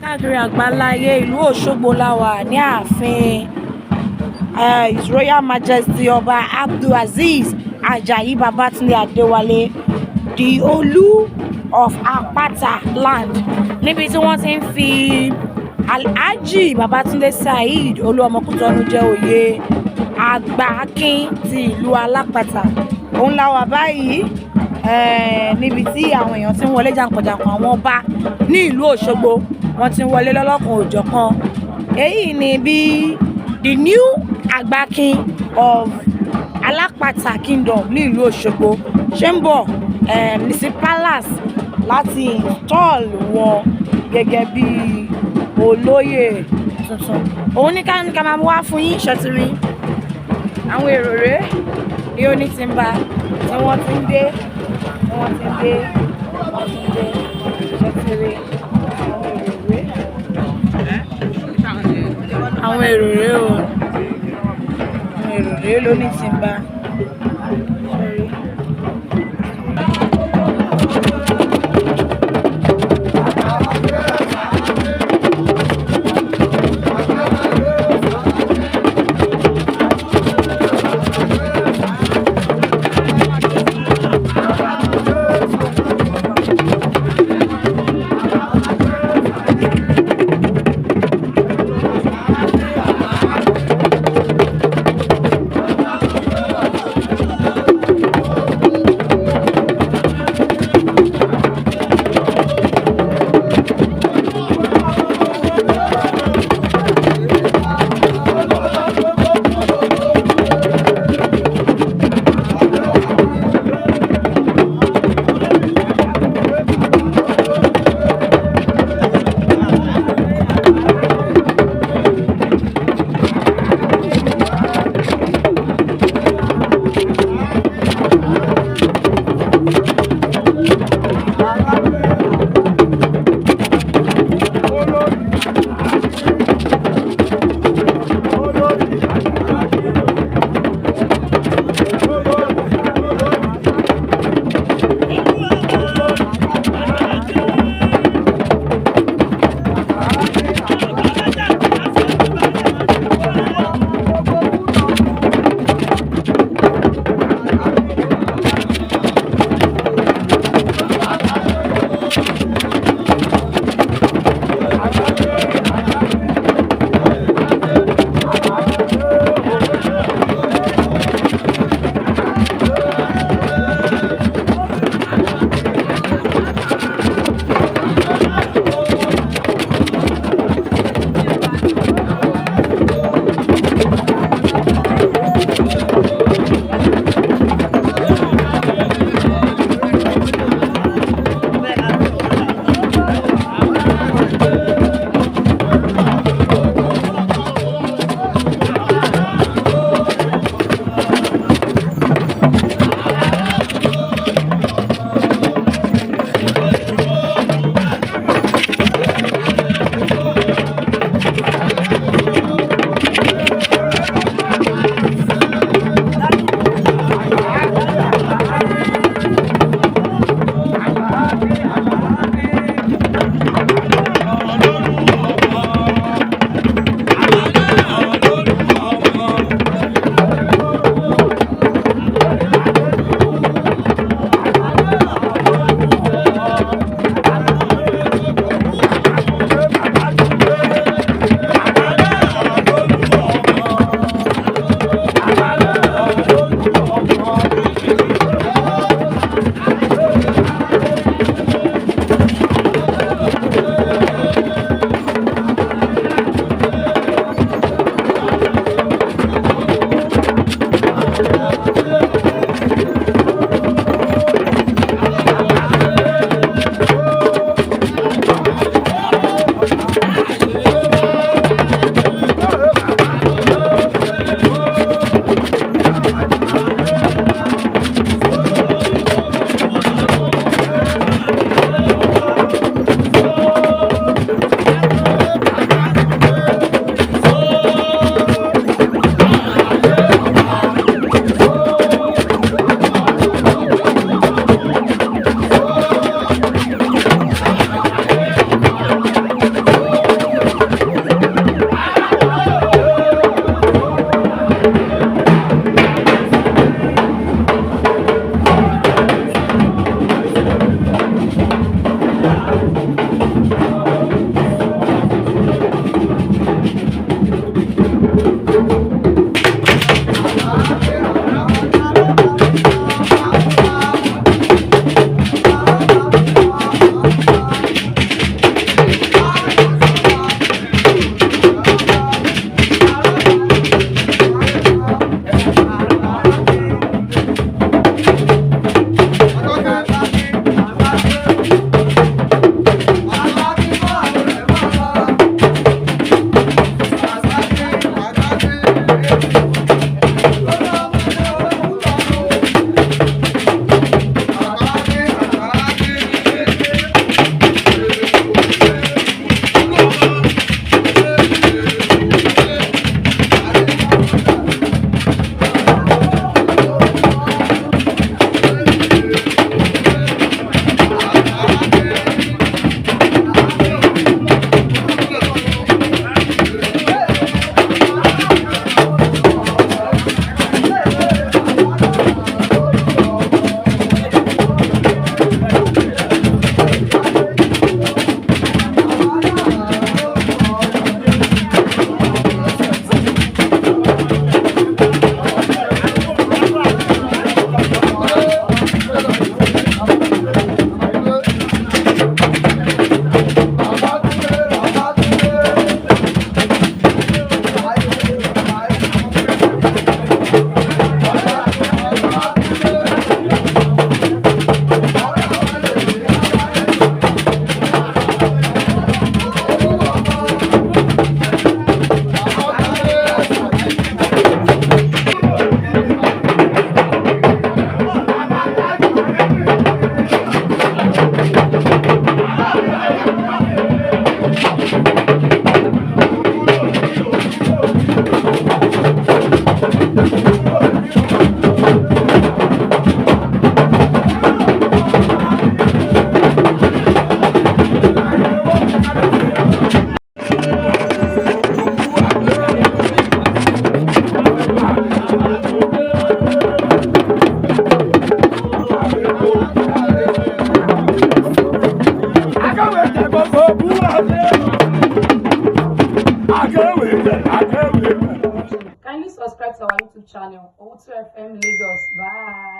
Káàkiri àgbáláyé, ìlú Òṣogbo la wà ní ààfin His Royal Majesty Ọba Abdulazeez Ajayi Babatunde Adéwálé, the Olú of Apata land, níbi tí wọ́n ti ń fi Alhaji Babatunde Saheed Olúọmọ Kútọ́nù jẹ oyè Àgbàkin ti ìlú Alápàtà. Òun la wà báyìí, níbi tí àwọn èèyàn ti ń wọlé jàǹkànjàǹkàn. Àwọn ọba ní ìlú Òṣogbo, wọ́n ti ń wọlé lọ́lọ́kan òjọ̀kan. Èyí ni bí the new Àgbàkin of Alápàtà Kingdom ní ìlú Òṣogbo ṣe ń bọ̀ ní sí palace láti install wọn gẹ́gẹ́ bí olóyè tuntun. Òun ní ká máa mú wá fún yín. Ṣọtiri àwọn èrò rèé ní onítìǹbà tí wọ́n ti ń dé, tí wọ́n ti ń dé, wọ́n ti ń dé. Ṣọtiri àwọn èrò rèé, àwọn èrò rèé o, àwọn èrò rèé lónítìǹbà. Sorry. YouTube channel, O2 FM Lagos. Bye.